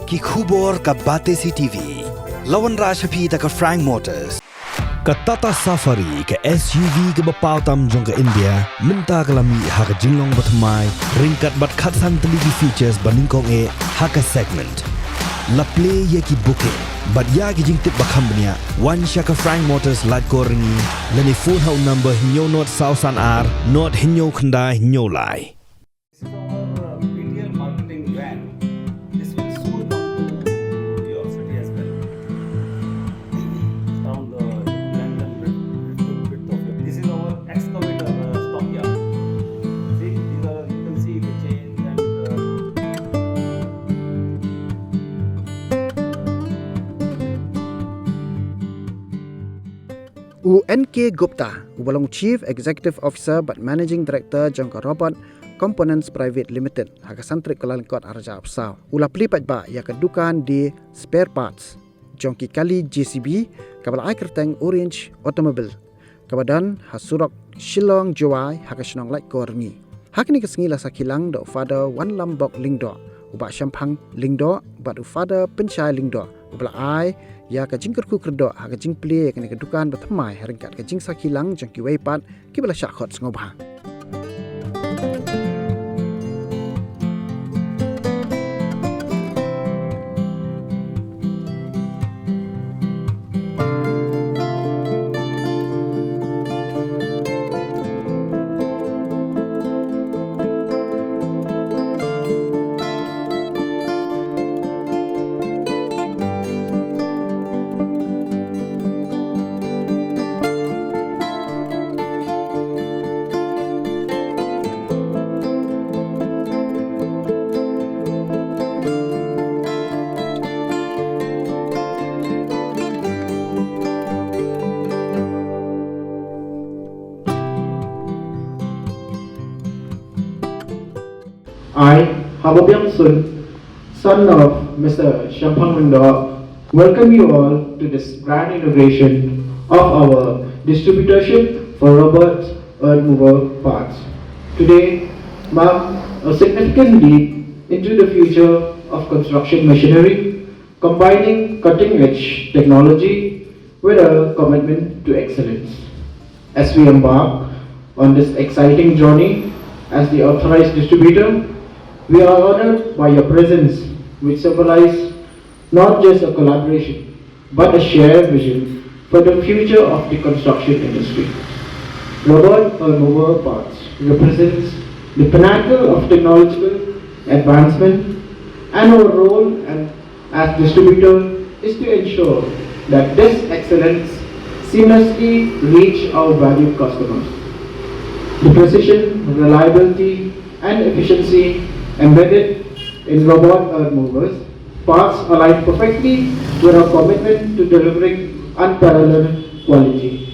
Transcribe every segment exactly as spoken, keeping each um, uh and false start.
Ki khubor ka Batesi T V. La wanrah sha phi da ka Frank Motors. Ka Tata Safari, ka S U V kaba paw tam jong ka India, mynta ka la mih ha ka jinglong bathymmai, ryngkat bad khatsan tylli ki features ba nyngkong eh ha ka segment. La plie ïa ki booking bad ïa ki jingtip ba kham bniah, wan sha ka Frank Motors Laitkor Ryngi, lane phone ha u number hynñiew nod saw san ar nod hynñiew khyndai hynñiew lai. This is our uh, B T L marketing van. This will soon come to your city as well. Down the length and width, width of your. This is our excavator uh, stockyard. See, these are you can see the chains and. Uh, U N K Gupta, uba long Chief Executive Officer bad Managing Director jong ka Robot Components Private Limited, ha ka san tarik Kyllalyngkot arhajar arphew saw, u la plie paidbah ïa ka dukan die spare parts jong ki kali J C B, kaba la ai kyrteng Orange Automobile, kaba don ha surok Shillong Jowai, ha ka shnong Laitkor Ryngi. Ha kane ka sngi la sakhi lang da u Father Wanlambok Lyngdoh, u Bah Shemphang Lyngdoh bad u Father Pynshai Lyngdoh, uba la ai ïa ka jingkyrkhu kyrdoh ha ka jingplie ïa kane ka dukan bathymmai, ha ryngkat ka jingsakhi lang jong kiwei pat kiba la shah khot sngewbha. I, Hababiang Sun, son of Mister Shemphang Lyngdoh, welcome you all to this grand inauguration of our distributorship for robot earth mover parts. Today marks a significant leap into the future of construction machinery, combining cutting-edge technology with a commitment to excellence. As we embark on this exciting journey as the authorized distributor, we are honored by your presence, which symbolizes not just a collaboration, but a shared vision for the future of the construction industry. Robot Earth Mover Parts represents the pinnacle of technological advancement, and our role and as distributor is to ensure that this excellence seamlessly reach our valued customers. The precision, reliability, and efficiency embedded in robot earth movers parts align perfectly with our commitment to delivering unparalleled quality.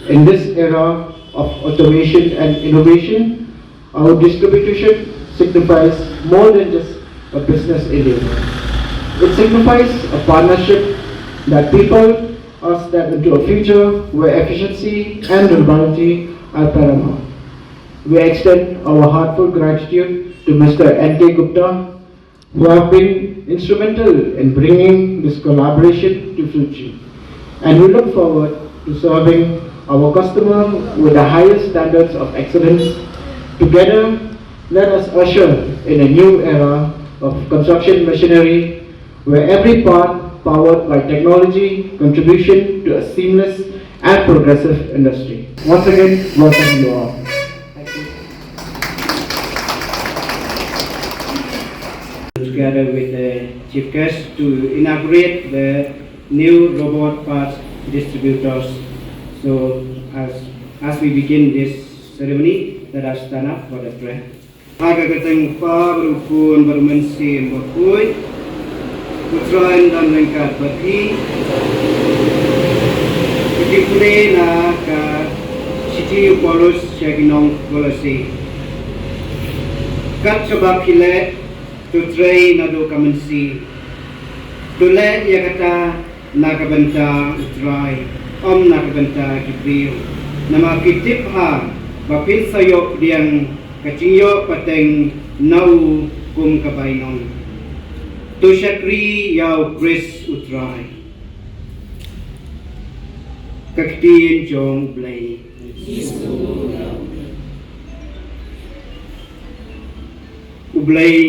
In this era of automation and innovation, our distributorship signifies more than just a business endeavor. It signifies a partnership that people us step into a future where efficiency and reliability are paramount. We extend our heartfelt gratitude to Mister N K Gupta, who have been instrumental in bringing this collaboration to fruition. And we look forward to serving our customer with the highest standards of excellence. Together, let us usher in a new era of construction machinery where every part powered by technology contribution to a seamless and progressive industry. Once again, welcome you all. Thank you. Together with the chief guest to inaugurate the new robot parts distributors. So as, as we begin this ceremony, let us stand up for the prayer. Ha ka kyrteng u Kpa bad u Khun bad u Mynsiem Bakhuid. U Trai un don ryngkat bad phi. Ka jingpule na ka shithi u Paulus sha ki nong Kolose. Kat shaba phi leh, to trei naduh ka mynsiem. To leh ïa kata na ka bynta u Trai, ym na ka bynta ki briew. Namar phi tip ha ba phin sa ïoh pdiang ka jingïoh pateng na u kum ka bainong. To shakri ïa u Khrist u Trai. Ka ktien jong U Blei. U Blei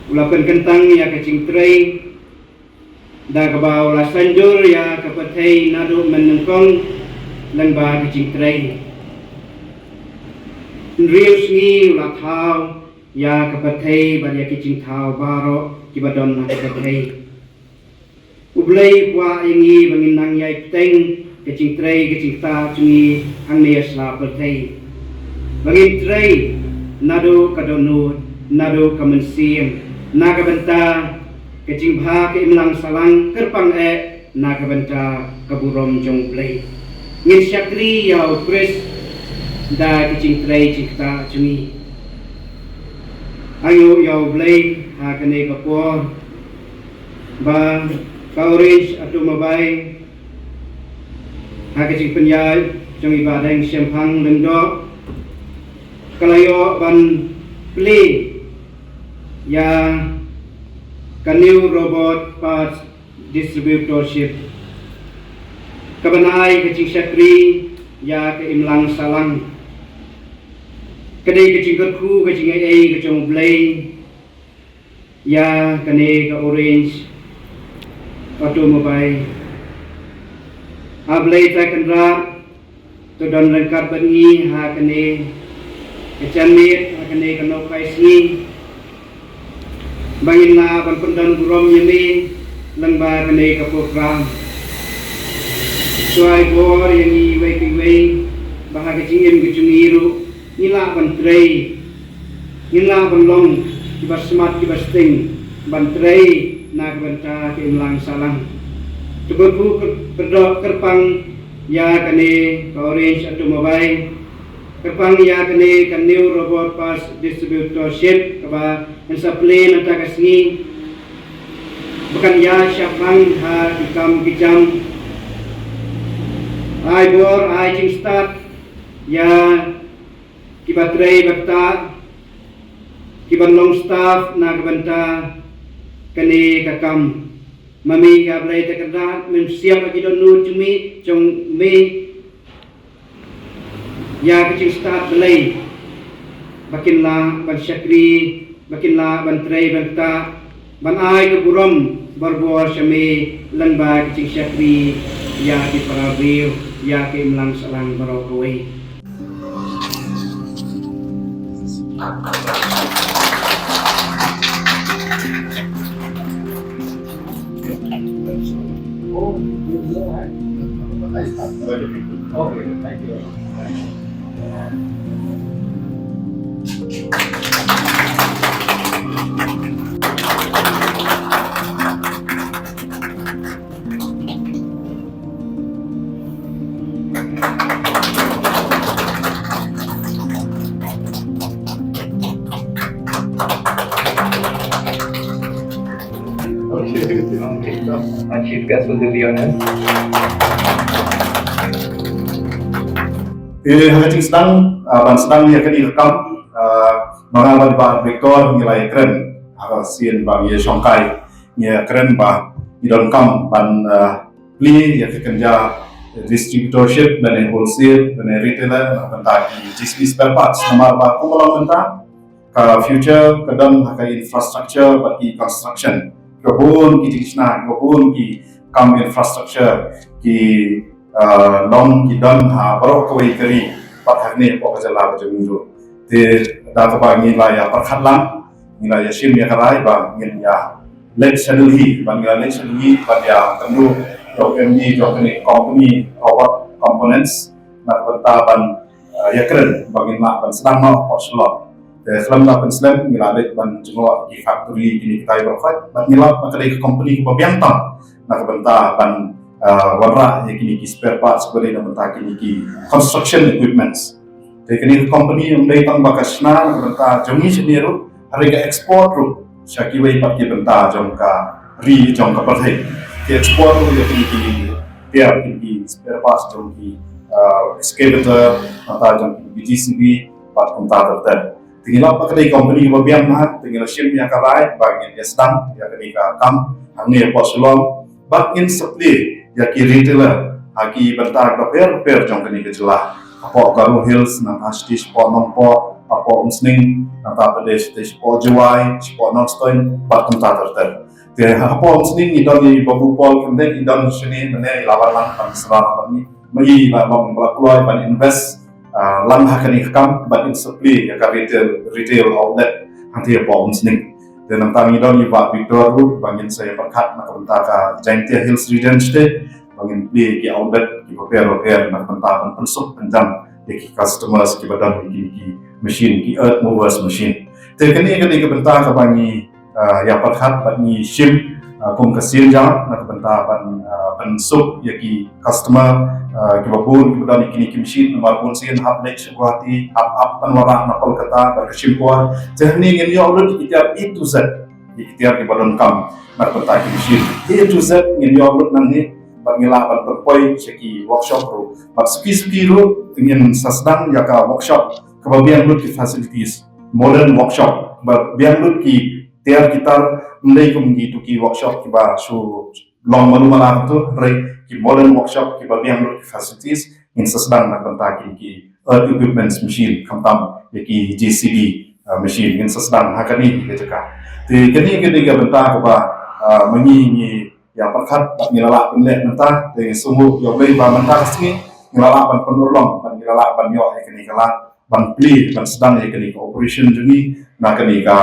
u la pynkyntang ïa ka jingtrei, da kaba u la sanjur ïa ka pyrthei naduh mynnyngkong lyngba ka jingtrei. Hynriew sngi u la thaw ïa ka pyrthei bad ïa ki jingthaw baroh kiba don ha ka pyrthei. U Blei u kwah ïa ngi ba ngin nang ïai bteng ka jingtrei ka jingktah jong ngi hangne ha sla pyrthei. Ba ngin trei naduh ka dohnud, naduh ka mynsiem, na ka bynta ka jingbha ka imlang sahlang, kyrpang eh na ka bynta ka burom jong U Blei. Ngin shakri ïa u Khrist da ka jingtrei jingktah jong ngi. Ai nguh ïa U Blei ha kane ka por ba ka Orange Automobile ha ka jingpynïaid jong i Bah Deng Shemphang Lyngdoh ka la ïoh ban plie ïa ka New Robot Parts Distributorship, ka ban ai ka jingshakri ïa ka imlang sahlang. Ka dei ka jingkyrkhu ka jingaiei ka jong U Blei ïa kane ka Orange Automobile. A Blei Trai Kynrad, to don ryngkat bad ngi ha kane ka janmiet, ha kane ka nohkai sngi, ba ngin lah ban pyndon burom ïa me lyngba kane ka program. To ai bor ïa ngi iwei pa iwei ba ha ka jingim ka jong ngi ruh ngin lah ban trei, ngin lah ban long kiba smat kiba sting ban trei na ka bynta ka imlang sahlang. To kyrkhu, kyrdoh, kyrpang ïa kane ka Orange Automobile, kyrpang ïa kane ka New Robot Parts Distributorship kaba yn sa plie mynta ka sngi, ba kan ïaid shaphrang ha ki kam ki jam. Ai bor, ai jingstad ïa kiba trei ba ktah, kiban long staff na ka bynta kane ka kam. Ma me, A Blei Trai Kynrad, men siap ha ki dohnud jong me, jong me ïa ka jingstad Blei, ba kin lah ban shakri, ba kin lah ban trei ban ktah, ban ai ka burom barabor sha me lyngba ka jingshakri ïa ki para briew, ïa ka imlang sahlang baroh kawei. Our chief guest will do the honors. Te ha ka jingsdang, ah, ban sdang ïa kane ka kam, ah, ma nga bad i Bah Victor ngi la ïakren ha ka sien ba ngi ïashongkai, ngi ïakren ba ngi donkam ban, ah, plie ïa ka kynja distributorship lane wholesale lane retailer na ka bynta ki J C B spare parts, namar ba kumba long mynta ka future ka don ha ka infrastructure bad ki construction. Kiba bun ki jingshna, kiba bun ki kam infrastructure ki, ah, long ki don ha baroh kawei ka ri bad hangne hapoh ka jylla ka jong ngi ruh. Te da kaba ngi la ïa pyrkhat lang, ngi la ïa shim ïa ka rai ba ngin ïa leit sha Delhi, ba ngi la leit sha Delhi bad ïa kynduh ïa u M D jong kane ka company Robot Components na ka bynta ban, eh, ïakren ba ngin lah ban sdang noh hapoh Shillong. Te khlem da pynslem ngi la leit ban jngoh ki factory kine kitai baroh khoit bad ngi lap ba ka dei ka company kaba biang tam na ka bynta ban, eh, wanrah ïa kine ki spare parts kaba dei na bynta kine ki construction equipments. Te kane ka company ym dei tang ba ka shna na ka bynta jong ngi shane ruh, hynrei ka export ruh sha kiwei pat ki bynta jong ka ri jong ka pyrthei. Ki export ruh ïa kine ki tiar, kine ki spare parts jong ki, ah, excavator, bynta jong ki J C B bad kumta ter ter. Te ngi lap ba ka dei company ba biang bha, te ngi la shim ïa ka rai ba ngin ïa sdang ïa kane ka kam hangne hapoh Shillong. Bad ngin supply ïa ki retailer ha ki bynta bapher bapher jong kane ka jylla. Hapoh Garo Hills, nangta shapoh Nongpoh, hapoh Umsning, nangta pat dei shapoh Jowai, shapoh Nongstoiñ, bad kumta ter ter. Te hapoh Umsning ngi don i Babu Paul Khymdeit, i don shane mynne, i la wan lang ban sdang bad ngi. Ma i la long ba la kloi ban invest, ah, lang ha kane ka kam, bad in supply ïa ka retail, retail outlet hangtei hapoh Umsning. Te nangta ngi don i Bah Victor ruh ba ngin sa ïa pyrkhat na ka bynta ka Jaintia Hills Region State, ba ngin plie ki outlet kiba pher bapher na ka bynta ban pynsuk pynjan ïa ki customers kiba don ïa kine ki machine, ki earth movers machine. Te kane ka dei ka bynta kaba ngi, ah, ïa pyrkhat bad ngi shim, ah, kum ka sien jong na ka bynta ban, ah, pynsuk ïa ki customer, ah, kiba bun kiba don ïa kine ki machine, namar bun sien hap leit sha Guwahati, hap, hap pynwanrah na Kolkata, bad ka shim por. Te hangne ngin ïoh lut ïa ki tiar A to Z, ïa ki tiar kiba donkam na ka bynta ki machine. A to Z ngin ïoh lut nangne, bad ngi lah ban pynpoi sha ki workshop ruh. Bad suki suki ruh ngin sa sdang ïa ka workshop kaba biang lut ki facilities, modern workshop, ba biang lut ki tiar ki tar, ym dei kum kito ki workshop kiba shu long malu mala tu, hynrei ki modern workshop kiba biang lut ki facilities, ngin sa sdang na ka bynta kine ki earth equipments machine, khamtam ïa ki J C B, ah, machine, ngin sa sdang ha kane ka jaka. Te kane ka dei ka bynta kaba, ah, ma ngi ngi ïa pyrkhat bad ngi la lah pynleh mynta, te ngi sngewbha ïa U Blei ba mynta ka sngi ngi la lah ban pynurlong bad ngi la lah ban ïoh ïa kane ka lad ban plie, ban sdang ïa kane ka operation jong ngi na kane ka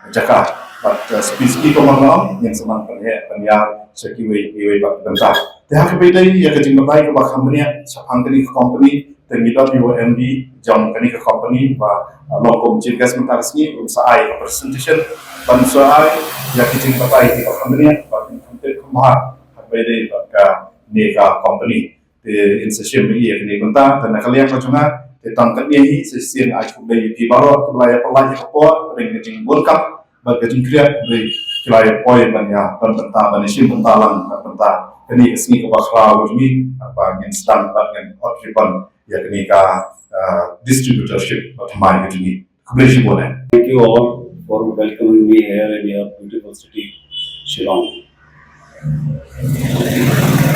jaka. Bad, eh, suki suki kumba nga ong, ngin sa man pynheh pynïar sha kiwei kiwei bad ki bynta. Te ha kaba ïadei ïa ka jingbatai kaba kham bniah shaphang kane ka company, te ngi don ïa u M D jong kane ka company ba, eh, long kum chief guest mynta ka sngi, un sa ai ka presentation ban sa ai ïa ka jingbatai kaba kham bniah bad kaba kham tip kham bha ha kaba ïadei bad kane ka company. Te in sa shim ïa kane ka bynta, te na ka liang ka jong nga, te tang katne hi, sa shisien ai khublei ïa phi baroh kiba la ïa pynlait ïa ka por, pdeng ka jingbun kam bad ka jingkhriat, hynrei ki la ïa poi ban ïa pynbynta, ban ïa shim bynta lang bad bynta kane ka sngi kaba khraw ka jong ngi, ba ngin sdang bad ngin ot ribbon ïa kane ka, ah, distributorship ba thymmai ka jong ngi. Khublei shibun eh. Thank you all for welcoming me here in your beautiful city, Shillong.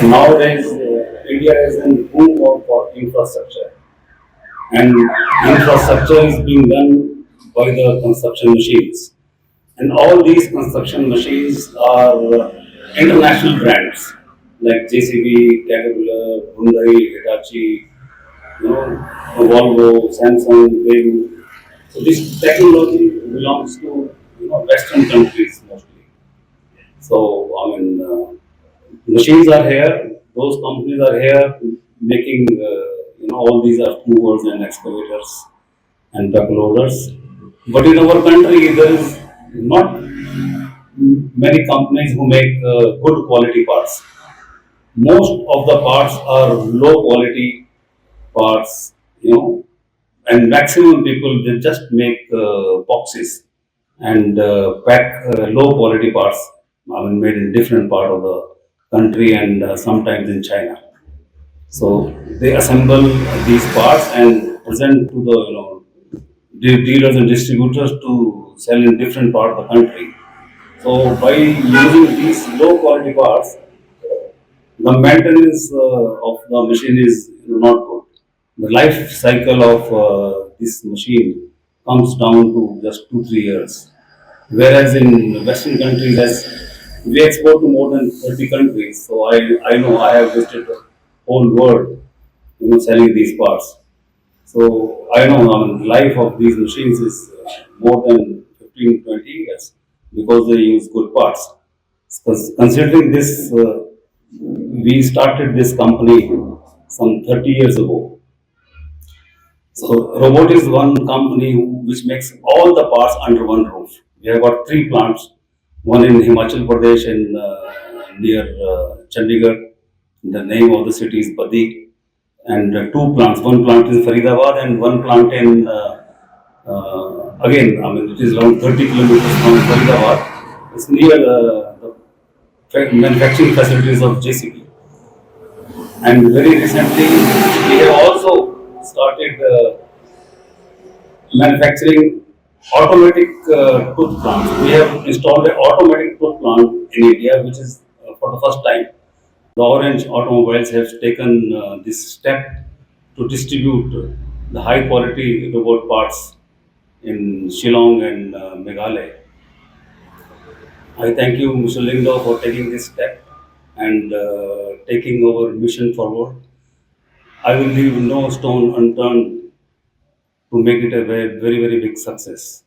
Nowadays, uh, India is in boom of, for infrastructure, and infrastructure is being done by the construction machines. And all these construction machines are, uh, international brands like J C B, Caterpillar, Hyundai, Hitachi, you know, Volvo, Samsung, Daewoo. So this technology belongs to, you know, Western countries mostly. So, I mean, uh, machines are here, those companies are here making, uh, you know, all these earth movers and excavators and backhoe loaders. But in our country, there is not many companies who make, uh, good quality parts. Most of the parts are low quality parts, you know, and maximum people, they just make, uh, boxes and, uh, pack, uh, low quality parts, I mean, made in different part of the country and, uh, sometimes in China. So they assemble these parts and present to the, you know, de-, dealers and distributors to sell in different part of the country. So by using these low quality parts, the maintenance, uh, of the machine is not good. The life cycle of, uh, this machine comes down to just two, three years. Whereas in Western countries, as we export to more than thirty countries, so I, I know I have visited the whole world, you know, selling these parts. So I know, I mean, the life of these machines is, uh, more than fifteen, twenty years because they use good parts. Cons-, considering this, uh, we started this company some thirty years ago. So Robot is one company which makes all the parts under one roof. We have got three plants, one in Himachal Pradesh in, uh, near, uh, Chandigarh. The name of the city is Baddi, and, uh, two plants. One plant in Faridabad and one plant in, uh, uh, again, I mean, it is around thirty kilometers from Faridabad. It's near, uh, the fa-, manufacturing facilities of J C B. And very recently, we have also started, uh, manufacturing Automatic uh, tooth plants. We have installed an automatic tooth plant in India, which is uh, for the first time. The Orange Automobiles have taken uh, this step to distribute the high quality robot parts in Shillong and uh, Meghalaya. I thank you, Mister Lyngdoh, for taking this step and uh, taking our mission forward. I will leave no stone unturned to make it a very, very, very big success.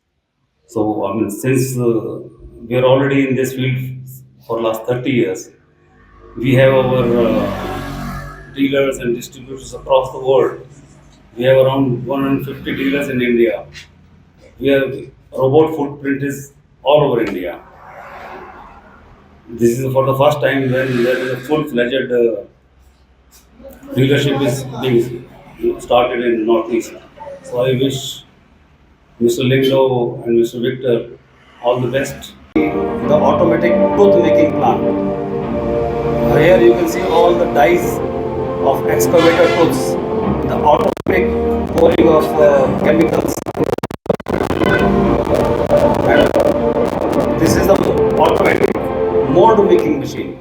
So, I mean, since uh, we are already in this field for last thirty years, we have our uh, dealers and distributors across the world. We have around one hundred fifty dealers in India. We have robot footprint is all over India. This is for the first time when there is a full-fledged uh, dealership is being, you know, started in Northeast. So I wish Mister Lyngdoh and Mister Victor all the best. The automatic tooth making plant. Here you can see all the dyes of excavator tooths. The automatic pouring of uh, chemicals. And this is the automatic mold making machine.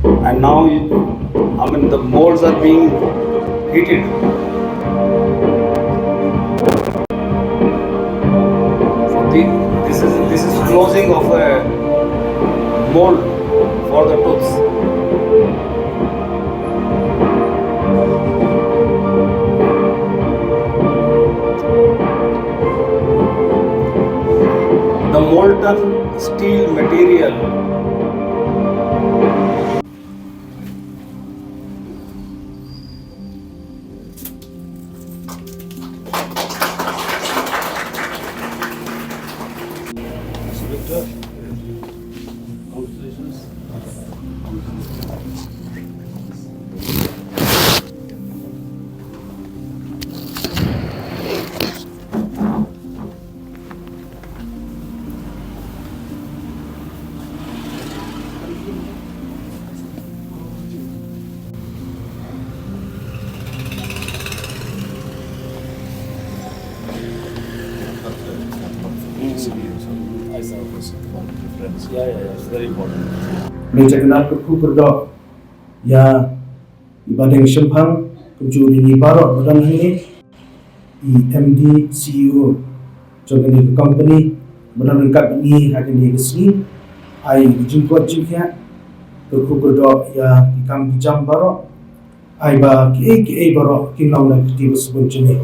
And now, you, I mean, the molds are being heated. So the, this is this is closing of a mold for the tooths. The molten steel material. Dei jingkyrkhu kyrdoh ïa i Bah Deng Shemphang, kumjuh ïa ngi baroh ba don hangne, i M D, C E O jong kane ka company ba don ryngkat bad ngi ha kane ka sngi. Ai ka jingkoit jingkhiah, kyrkhu kyrdoh ïa ki kam ki jam baroh. Ai ba kiei kiei baroh kin long na ka kti ba sbun jong ngi.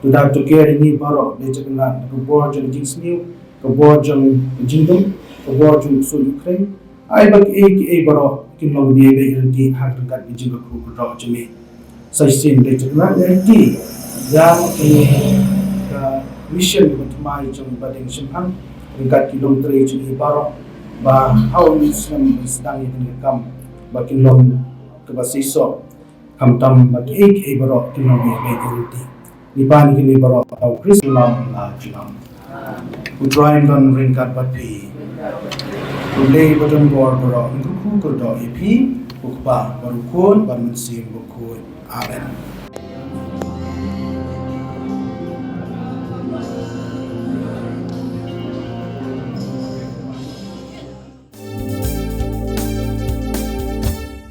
To da to care ïa ngi baroh, dei jingkyrkhu, ka bor jong ka jingsniew, ka bor jong ka jingdum, ka bor jong u ksuid u khrei. Ai ba kiei kiei baroh kin long beit beit ryntih ha ryngkat ka jingkyrkhu kyrdoh jong ngi. Sa shisien dei jingkyrkhu ïa ngi, ïa kane ka mission kaba thymmai jong i Bah Deng Shemphang, ryngkat ki longtrei jong ngi baroh, ba ha u snem ban sdang ïa kane ka kam ba kin long kaba seisoh. Khamtam ba kiei kiei baroh kin long beit beit ryntih. Ngi pan ïa kine baroh ha u Khrist u Lam, la jingam. U Trai un don ryngkat bad phi. U Blei ba don bor baroh un kyrkhu kyrdoh ïa phi, u Kpa bad u Khun bad u Mynsiem Bakhuid. Amen.